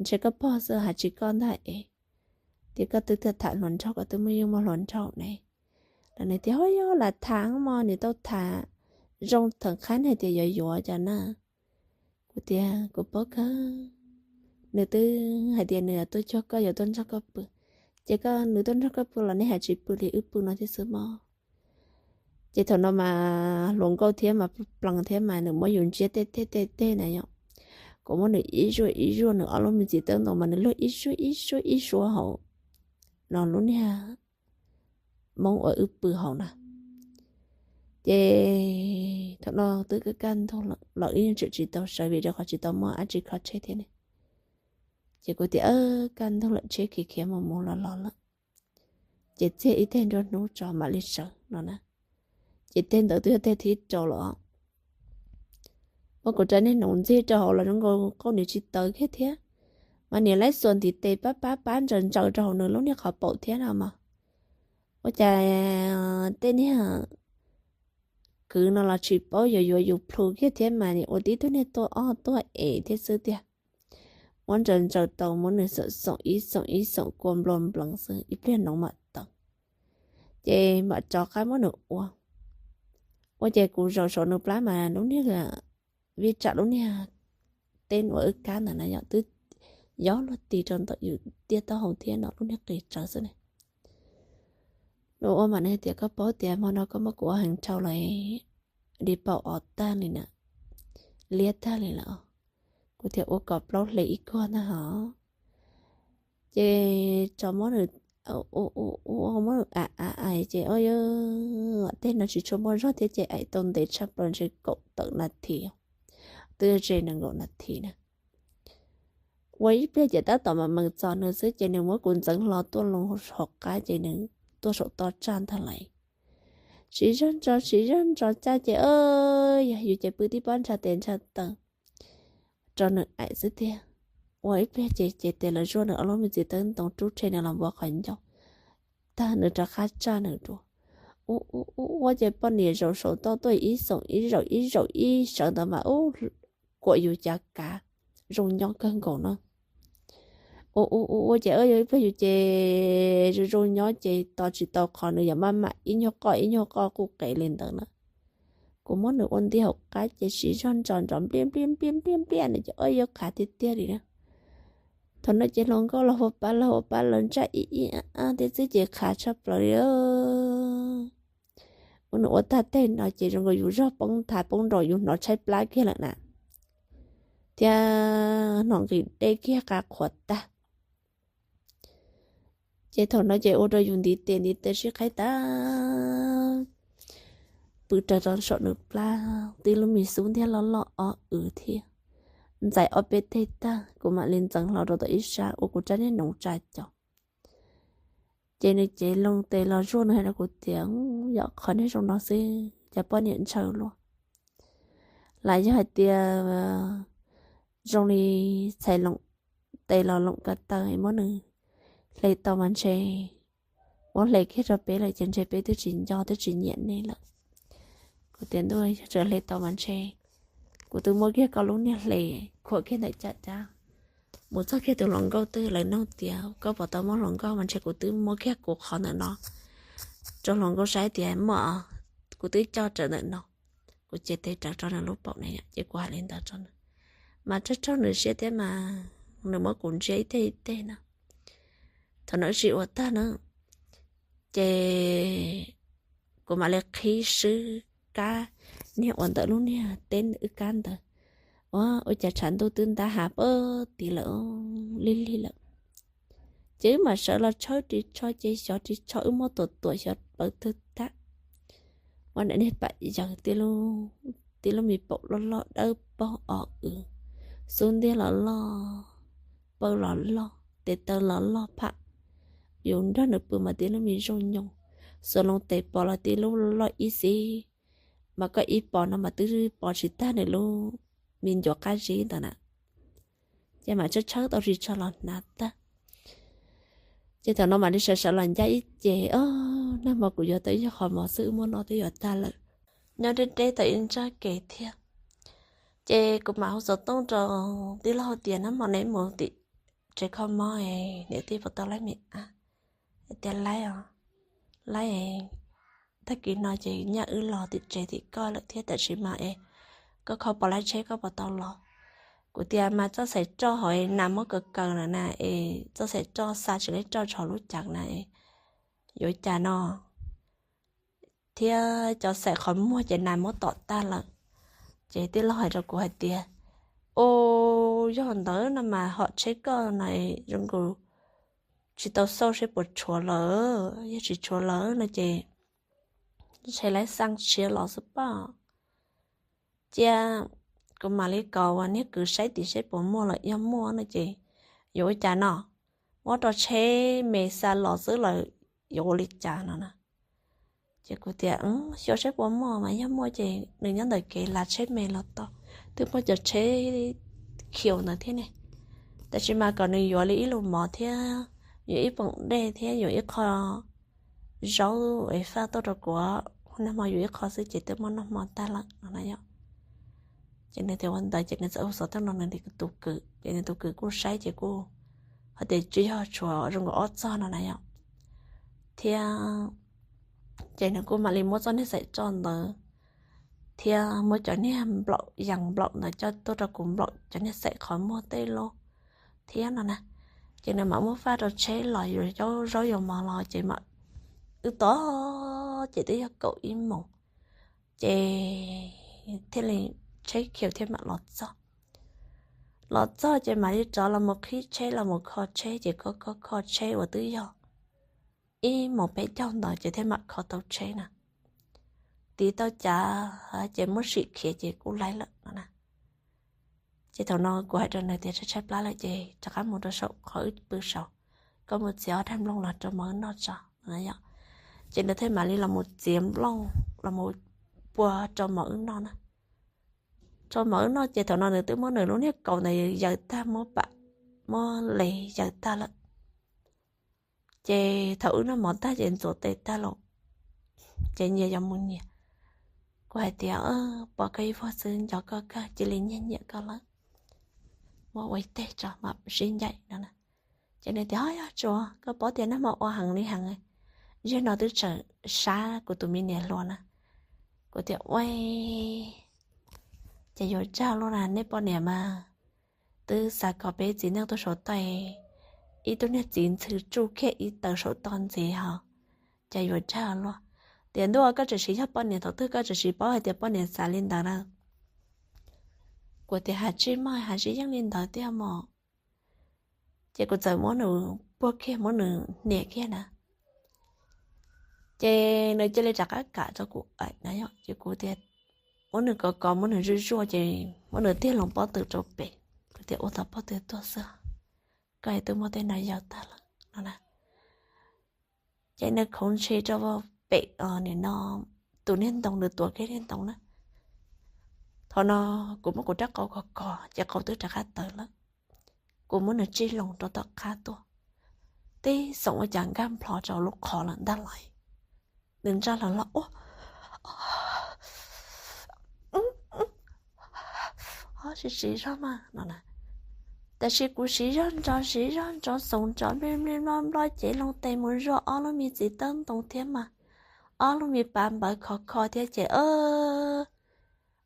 ntshe koj pog xwb, hais tsis koj ntag es. Tias koj twb tham hluas nraug, koj twb muaj yeej muaj hluas nraug ne. Los nws tias ho yog lam tham mog, nws tau tham zoo theem qhab hais tias yuav yuav cov na. Kuv tias kuv paub kawg, nws twb hais tias nws yuav tuaj cuag koj, yuav tuaj nrog koj pw, ces koj, nws tuaj nrog koj pw los nej hais tsis pw li, wb pw no thiab xwb mog. Ces thaum no mas hluas nkauj thiab mas plees thiab mas nws muab yus ntsiab tej tej tej tej na yom. Kuv muab nws ib zuaj ib zuaj, nws ob lub me txiv tawb ntoo mas nws luag ib zuaj ib zuaj ib zuaj hauv no lub niag hmoob uas wb pw hauv na. Ces thaum no twb kaj ntug los wb yeej tseem tsis tau sawv vim rau qhov tsis tau muaj dab tsi kho tsheb thiab ne. Ces kuv tias kaj ntug lawm, tsheb khiav khiav mus mus los los lawm, ces txiag ib teg nruab hnub tso mam li sawv no na. Ces teg ntawd twb yog teg thib rau los, muab kuv rab niag hnoos ntxig rau hauv los zoo nkaus qauj niam tsis tawv kiag thiab, mas niam laib xuas ntiv tes pab pab pab ntsaws ntsaws rau hauv nws lub niag qhov paum thiab no mas. Ua cas tej niag kwv no los tsis paub yuav yuav yus plhu kiag thiab mas nim ua tib tug niag tuaj ob tuaj es thiab xwb tiag. Muab ntsaws ntsaws tau, muab nws xoom xoom ib xoom ib xoom kua nplo nplees xwb ib pliag hnoos mam tawv. Ces mam rov qab muab nws ua, ua ces kuv zaum saum nws plab mas lub niag, vij tsam lub niag teb uas wb kab ntawd na yom twb yob luag ti rau ntawm yus tiaj taub hau thiab no, lub niag qis tsawv xwb ne. Nws ua mas nws tias koj paub tias hmo no koj muab kuv ua heev dhau lawm, li paum os tag li na, liab tag li lawm. Kuv tias ua kom plaub hle ib kuag ntag hos. Ces tso muab nws, muab nws a a a ces tej no tsis tshua muaj zog thiab ces aim tau ntev tshaj plaws ntshe kaum tawm nas this, twb ze nees nkaum nas this na. Ua ib pliag ces tab tom mam mees txog nws xwb ces nws muab kuv ntxeev hlo tuaj loo hauv qab ces nws tuaj saum toj tsaj ntag lauj. Siv zog ntso siv zog ntso caj ces yog yus ces pw tib pob ntsha tes ntsha taw rau nws aim xwb tiag. Ua ib pliag ces ces tes los zuaj nws ob lub me txiv tawb ntoo rub rhe nws los npuav qhov ncauj, tag nws rov qab tsaj nws dua. Ua ua ua ces poj niam zaum saum toj tuaj ib xoom ib zaum ib zaum ib sawv ntawd mas ub, kuam yus cas kav zoo nyob kawg nkaus na. Ua ua ua ua ces yog ib pliag yus ces zoo zoo nyob ces tos tsis tau qhov nws yuav maj mam ib nyuag qoj ib nyuag qoj quj qev li ntawd na. Kuv muab nws ua nti hauv qab ces siv zog ntso nrov npliaj npliaj npliaj npliaj npliaj nws ces yuav qhav tiag tiag li na. Thaum no ces hluas nkauj los hu pab los hu pab los ntsaj ib ib ab ab thiab xwb ces qhav tshaj plaws li. Ua nws ua tag teg no ces zoo nkaus yus zog poob nthav poob nraum yus hnov tshaib plab kiag lawm na, thiab hnov nqis deb kiag qab qhuav tag. Ces thaum no ces ua rau yus ntiv tes ntiv taw sib qhaib tag, pw raws rau saum nws plab tib lub me xub ntiag loj loj ob w thiab, ntxais ob peb teg tag kuv mam li ntxeev hlo rau tom ib sab ua kuv rab niag noov tsa cos. Ces nws cev loo tes los zuaj nws hais rau kuv tias, yog qhov niag zoo no xwb cas poj niam ntshaw luaj, lam yog hais tias zoo li txhais loo tes los loo ko taw muab nws hle tau mas ntshe, muab hle kiag rau peb lawm ces ntshe peb twb tsis nco twb tsis nyiam nej lawm. Kuv tias ntuj, yog tseem hle tau mas ntshe kuv twb muab kiag koj lub niag hle khuam kiag ntawm caj dab mus txog kiag tus hluas nkauj twg lawv nug tias koj puas tau muaj hluas nkauj mas ntshe kuv twb muab kiag kuv qhov ntawm no rau hluas nkauj saib tias muaj, kuv twb coj raws ntawm no. Kuv ces tes raws rau nws lub paum ne ces kuv hais li ntawd rau nws, mas raug raug nws siab thiab mas nws muab kuv ntsia ib teg ib teg na. Thaum no wb sib ua tag na, ces kuv mam li qhib swb kab niag uas ntawm lub niag teb wb kab ntawd, ua ua cas tshav ntuj twb ntab hav pab tid lawm, lig lig lawm. Ces wb mam sawv los tshawb ris tsho ces xyov ris tsho wb muab tuam tuam xyov plawv twg tag. Ua niag pam yaws, tib lub me paum loj loj dawb paug ob w, xub ntiag los loj, paum los loj, tes taw los loj pham. Yus nrog nws pw mas tib lub me zooj nyoos, xuas loo tes pom los tib lub loj ib xib, mas koj ib pom no mas twb pom tsis tag nws lub me ncuav qab zib ntawd na. Ces mam tshawb tshawb tau ris tsho los hnav tag. Ces thaum no mam li sawv sawv los ncaj ib ce, o, nag hmo kuv yuav tau ib co qhov mov xwb wb muab no twb yuav tag lawm. Nyob deb deb tau ib ntsab kev thiab, ces kuv mam hu xov tooj rau tij laug tias nag hmo neb mus tim tsev kho mob, niam tij puas tau laib me ab? Tias laib os, laib. Tag kis no ces nyaj wb los tim tsev tim koj lawm thiab, tam sim mas es koj kho puas laib tsheb, koj puas tau los? Kuv tias mas txoj xaim roj hauv nas muab kaws kaws lawm na, es txoj xaim roj xa tsis laib roj tshov lub cav na, yuav cas no? Thiab cov xaim qhov muag ces nas muab tom tag lawm. Ces tij laug hais rau kuv hais tias, o, yog ntawd no mas hom tsheb koj no zoo nkaus tsis tau xauj seb puas tshuav lawm, yog tsis tshuav lawm no ces ntshe laib xaj tshiab los xwb pob. Cia kuv mam li kom uas niag kwv saib tim seb puas muaj lawm, yog muaj no ces yuav ua cas no? Muab rau tsheb me xa los xwb los yuav ua li cas no na? Ces kuv tias, xyuas seb puas muaj mas yog muaj ces nws nyob ntawm kev lav tsheb me los tau, twb muaj cov tsheb khiu ntawd thiab ne. Tab sis mas kom nws yuav li ib lus mov thiab yuav ib poom dej thiab yuav ib qho zaub es faj tuaj rau kuv, nag hmo yuav ib qho xwb ces twb muab noj hmo tag lawm no na yom. Ces nws tias ua ntawd ces nws txawm hu xov tooj rau nws tus kwv, ces nws tus kwv kuj saib ces kuj hais tias tsis yog, tshuav zoo nkaus ob txog no na yom. Thiab ces nws kuj mam li muab txoj niag xaim roj ntawd thiab muab cov niag nplaum yas nplaum ntawd coj tuaj rau kuv nplaum cov niag xaim qhov muag tej lub thiab no na. Ces nws mam muab faj rau tsheb los yuav zaub yuav mov los ces mam wb tos, ces twb yog kaum ib moos ces thiaj li tsheb khiu thiaj mam los txog. Los txog ces mam li rov los mus qhib tsheb los mus kho tsheb ces kho kho kho tsheb uas twb yog ib moos peb caug ntawd ces thiaj mam kho tau tsheb na. Tiv tau cav ces muab sim khiav ces kuj laib lawm no na. Ces thaum no kuv hais rau nws tias tshaib tshaib plab lawm ces rov qab mus rau saum qhov wb pw saud, koj mus txiav ob daig nplooj los rau mov wb noj tso no yom. Ces nws thiaj mam li los mus txiav nplooj los mus pua rau mov wb noj na. Rau mov wb noj ces thaum no nws twb muab nws lub niag kaus ntawd yaws tag, muab pam, muab les yaws tag lawm. Ces thaum wb noj mov tag ces ntxuav tes tag los, ces nyias yuav mus nyias. Kuv hais tias, pom koj ib vuag xwb nco koj kawg, cia li nyiag nyiam koj lawm, muab ua ib teg tso mam sib ncaim no na. Ces nws tias, o, yog tsuas koj paub tias nag hmo ua heev li heev, zaum no twb tseem sab kuv tus me niam hluas na. Kuv tias, ua, ces yuav tsaug luaj na, nej poj niam mas twb xav kom peb txiv neej tuaj saum toj, ib tug niag txiv ntxhw tsuj kiag ib taw saum toj ntxiv ho, ces yuav tsaug luaj. tias, Ntuj, koj tseem siv yog poj niam, thaum twg koj tseem siv paub hais tias poj niam xav li ntawd na? Kuv tias, Has tsis mog, has tsis yeej li ntawd tiag mog. Ces kuv txawm muab nws puag kiag, muab nws hniav kiag na. Ces nws cia li rov qab kam rau kuv aim na yom, ces kuv tias, muab nws kov kov, muab nws zuaj zuaj, ces muab nws tig loo pob tw rau pem. Kuv tias, Ua tau pob tw tuaj xwb, koj twb muab tej no yau tag lawm no na. Ces nws khoov ntshis rau pem, nim no tus niag ntoo, nws tuav kiag niag ntoo na. Thaum no kuv muab kuv rab qau kov kov ces qau twb rov qab tawv lawm. Kuv muab nws tsij loo rau tom qab tuaj, tib xoom ua cas nkag nplho rau lub qhov lawm ntag lauj. Nws ntsaj los los ua, Siv siv zog mas no na. Tab sis kuv siv zog ntso, siv zog ntso, xoom ntso, npli npli nplo nplo, cev loo tes mus zuaj ob lub me txiv tawb ntoo thiab mas, ob lub me pas npawv khov kho thiab ces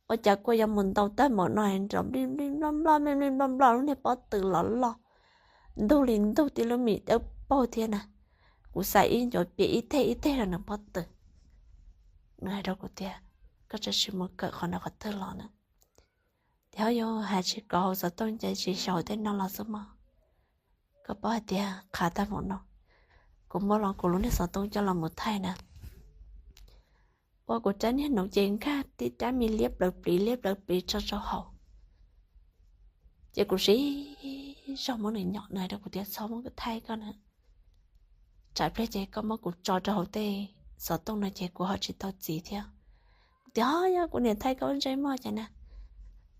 ua cas kuj yuav mus ntau tag npaum no, nrov npli npli nplo nplo, npli npli nplo nplo, lub niag pob tw los loj ntug li ntug tib lub me dawb paug thiab na. Kuv xav ib ncuav piam ib teg ib teg rau nws pob tw. Nws hais rau kuv tias, Koj tseem sim mus kawm qhov no qhov twg los na? Tias, Ho yog has tsis kov hauv xov tooj ces tsis xyaum tej no los xwb mog. Koj paub hais tias qhav tag npaum no, kuv muab los kuv lub niag xov tooj coj los mus thaij na, ua kuv rab niag noov ces nkag tib rab me liab plaws plis liab plaws plis tso rau hauv. Ces kuv siv zog muab nws nyom, nws hais rau kuv tias, Txhob muab kuv thaij koj na, tsam pliag ces koj muab kuv tso rau hauv tej xov tooj no ces kuv ho tsis tau txiv thiab. Kuv tias, Ho yog kuv niam thaij koj ntsej muag ces na,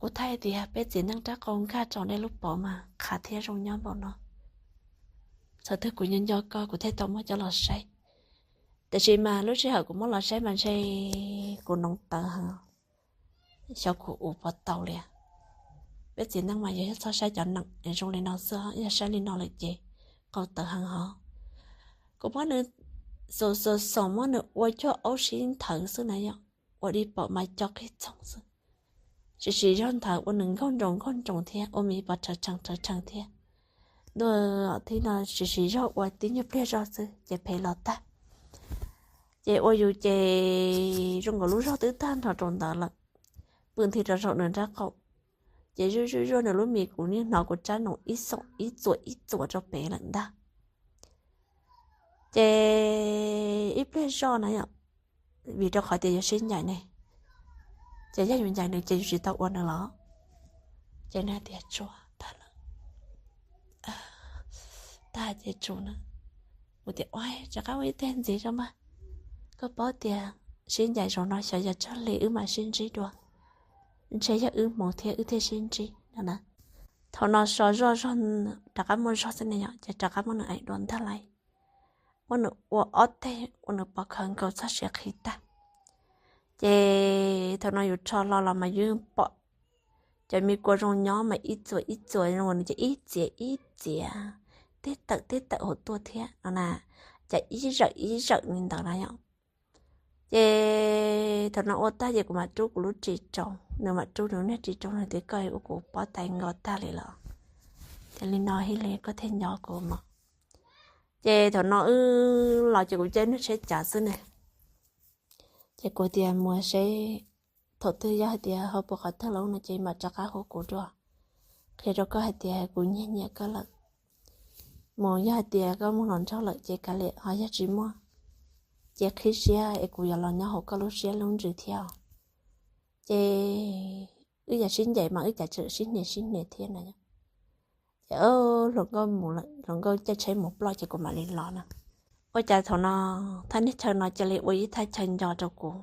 kuv thaij tias peb txiv neej rab qau nkag rau nej lub paum mas qhav thiab zoo nyob npaum no. Thaum twg kuv nco nco koj kuv thiaj tau muab coj los saib. Tiam sis mas lub sij hawm kuv muab los saib mas ntshe kuv noov tawv heev, xyov kuv ua puas tau li. Peb txiv neej mas yog txhob saib cov neem zoo li no xwb, yog saib li no lawm ces qau tawv heev hov. Kuv muab nws xos xos xos, muab nws ua cuag aub sib nthawv xwb na yom, ua dib paum mas co qig txoog xwb. Siv siv zog nthawv ua nws nkaug nroos nkaug nroos thiab, ua me pos rhawv rhees rhawv rhees thiab. Ntuj, thib no siv siv zog ua tib nyuag pliag zog xwb ces phem los tag. Ces ua yus ces zoo nkaus lub zog twb tag nrho rau ntawd lawm, pw nthi rau saum nws nrab qaum. Ces zuj zuj zuaj nws lub mis, kuv niaj hnov kuv rab noov ib xoom ib txuas ib txuas rau pem lawm ntag. Ces ib pliag zoj na yom, vim rau qhov tias yus sib ncaim ne, ces yog yus ncaim nws ces yus tsis tau ua nws los. Ces nws tias, Tsuas tag lawm, tag ces tsum na. Kuv tias, Ua, rov qab ua ib teg ntxiv tso mas. Koj paub tias sib ncaim zaum no xyov yog tsawg hli wb mam sib ntsib dua, ntshe yog wb hmoov thiab wb thiaj sib ntsib no na. Thaum no so zoj zog, rov qab muaj zog xwb ne yom, ces rov qab muab nws aim dua ntag lauj. Muab nws ua ob teg ua nws pov khawv nkaus txog siav qhi tag. Ces thaum no yus rho hlo los mas yus pom cov me kua zoo nyob mas ib txuas ib txuas zoo nkaus nws ces ib txiav ib txiav, tib tawm tib tawm hauv tuaj thiab no na, ces ib zawm ib zawm li ntawd na yom. Ces thaum no ua tag ces kuv mam rub kuv lub ris rau, nws mam rub nws niag ris rau, nws tias, Koj ua kuv pob tais nkaus tag li los, ces li no thiaj li koj thiaj nco kuv mog. Ces thaum no wb los ces kuv caij niag tsheb cav xwb ne. Ces kuv tias, Mus seb thaum twg yog hais tias ho puas qhov twg los no ces mam rov qab hu kuv dua, qhia rau koj hais tias kuv nyiag nyiam koj lawm. Mus yog hais tias koj muaj hluas nraug lawm ces kav liam, ho yog tsis muaj ces qhib siab es kuv yuav los nyob hauv koj lub siab lub ntsws thiab. Ces wb yog sib ncaim mas wb cav tseem sib hnia sib hnia thiab na. Ces hluas nkauj mus lawm, hluas nkauj caij tsheb mus ploj ces kuv mam li los na. Ua cas thaum no thaj niag chaw no cia li ua ib thaj chaw nco rau kuv.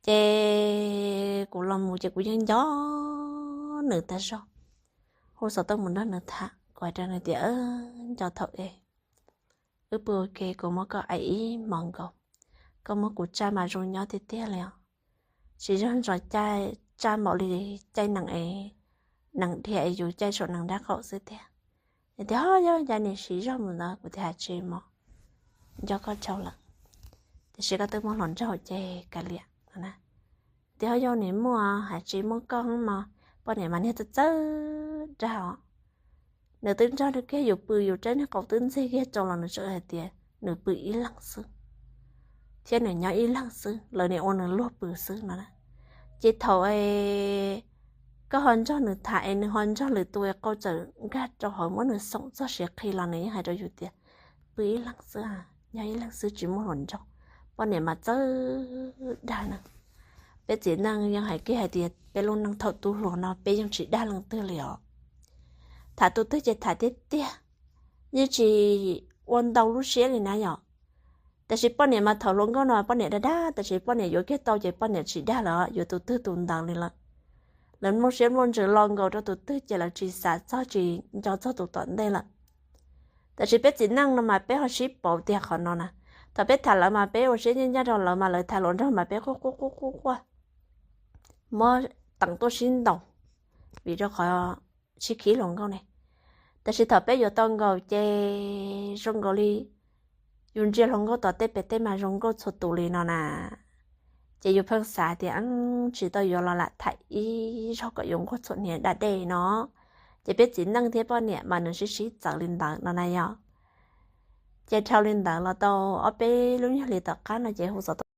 Ces kuv los mus ces kuv yeej nco nws tag zog. Hu xov tooj mus nrog nws tham, kuv hais rau nws tias, Nco thaum es wb pw ua ke, kuv muab koj aim ib hmos nkaus, koj muab kuv tsaj mas zoo nyob tiag tiag li os. Siv zog ntso caij, tsaj npaum li caij nees es, nees dhia es yus caij saum nees nrab qaum xwb tiag. Nws tias, Ho yog cas nim siv zog mus ntawd? Kuv tias, Has tsis mog, nco koj tshaj lawm, tiam sis koj twb muaj hluas nraug ces kav liam. Tias, Ho yog nim muaj, has tsis muaj koj mog, poj niam mas niag txawj txawj dag os. Nws twb nrog nws kiag yus pw, yus rab niag qau twb ntxig kiag rau los nws tseem hais tias nws pw ib leeg xwb. thiab nws nyob ib leeg xwb, lawv nim ua nws luag pw xwb no na. Ces thaum koj ho nrog nws tham es nws ho nrog lwm tus es qau txawm nkag rau hauv muab nws xoom txog siav qhi los nws yeej hais rau yus tias pw ib leeg xwb, nyob ib leeg xwb tsis muaj hluas nraug. Poj niam mas txawj dag na. Peb txiv neej yeej hais kiag hais tias peb lub neej thaum tu hluas no peb yeej tsis dag leej twg li os. Tham tus twg ces tham tiag tiag, yeej tsis ua ntau lub siab li na yom. Tab sis poj niam mas thaum hluas nkauj no poj niam dag dag, tab sis poj niam yuav kiag tau ces poj niam tsis dag lawm, yuav tus twg tus ntawd li lawm. Lawv muaj siab muaj ntsws lo nkaus rau tus twg ces lawv tsis xav txog tsis nco txog tus tom ntej lawm. Tab sis peb txiv neej no mas peb ho sib pauv tiag qhov no na. Thaum peb tham lawv mas peb ua siab ncaj ncaj rau lawv mas lawv tham hluas nraug mas peb quaj quaj quaj quaj quaj, muab teem tuaj sib ntaus, vim rau qhov sib khib hluas nkauj ne. Tab sis thaum peb yuav tau nkaus ces zoo nkaus li yus ntsia hluas nkauj tom tej pem tej mas zoo nkauj txhua tus li no na. Ces yus pheej xav tias tsis tau yuav los lam tham ib zaug kom yuav nquag txhuam hniav da dej no. Ces peb txiv neej thiab poj niam mas nws sib sib txawv li ntawd no na yom. Ces dhau li ntawd los tau ob peb lub nyuag hli tom qab no ces hu xov tooj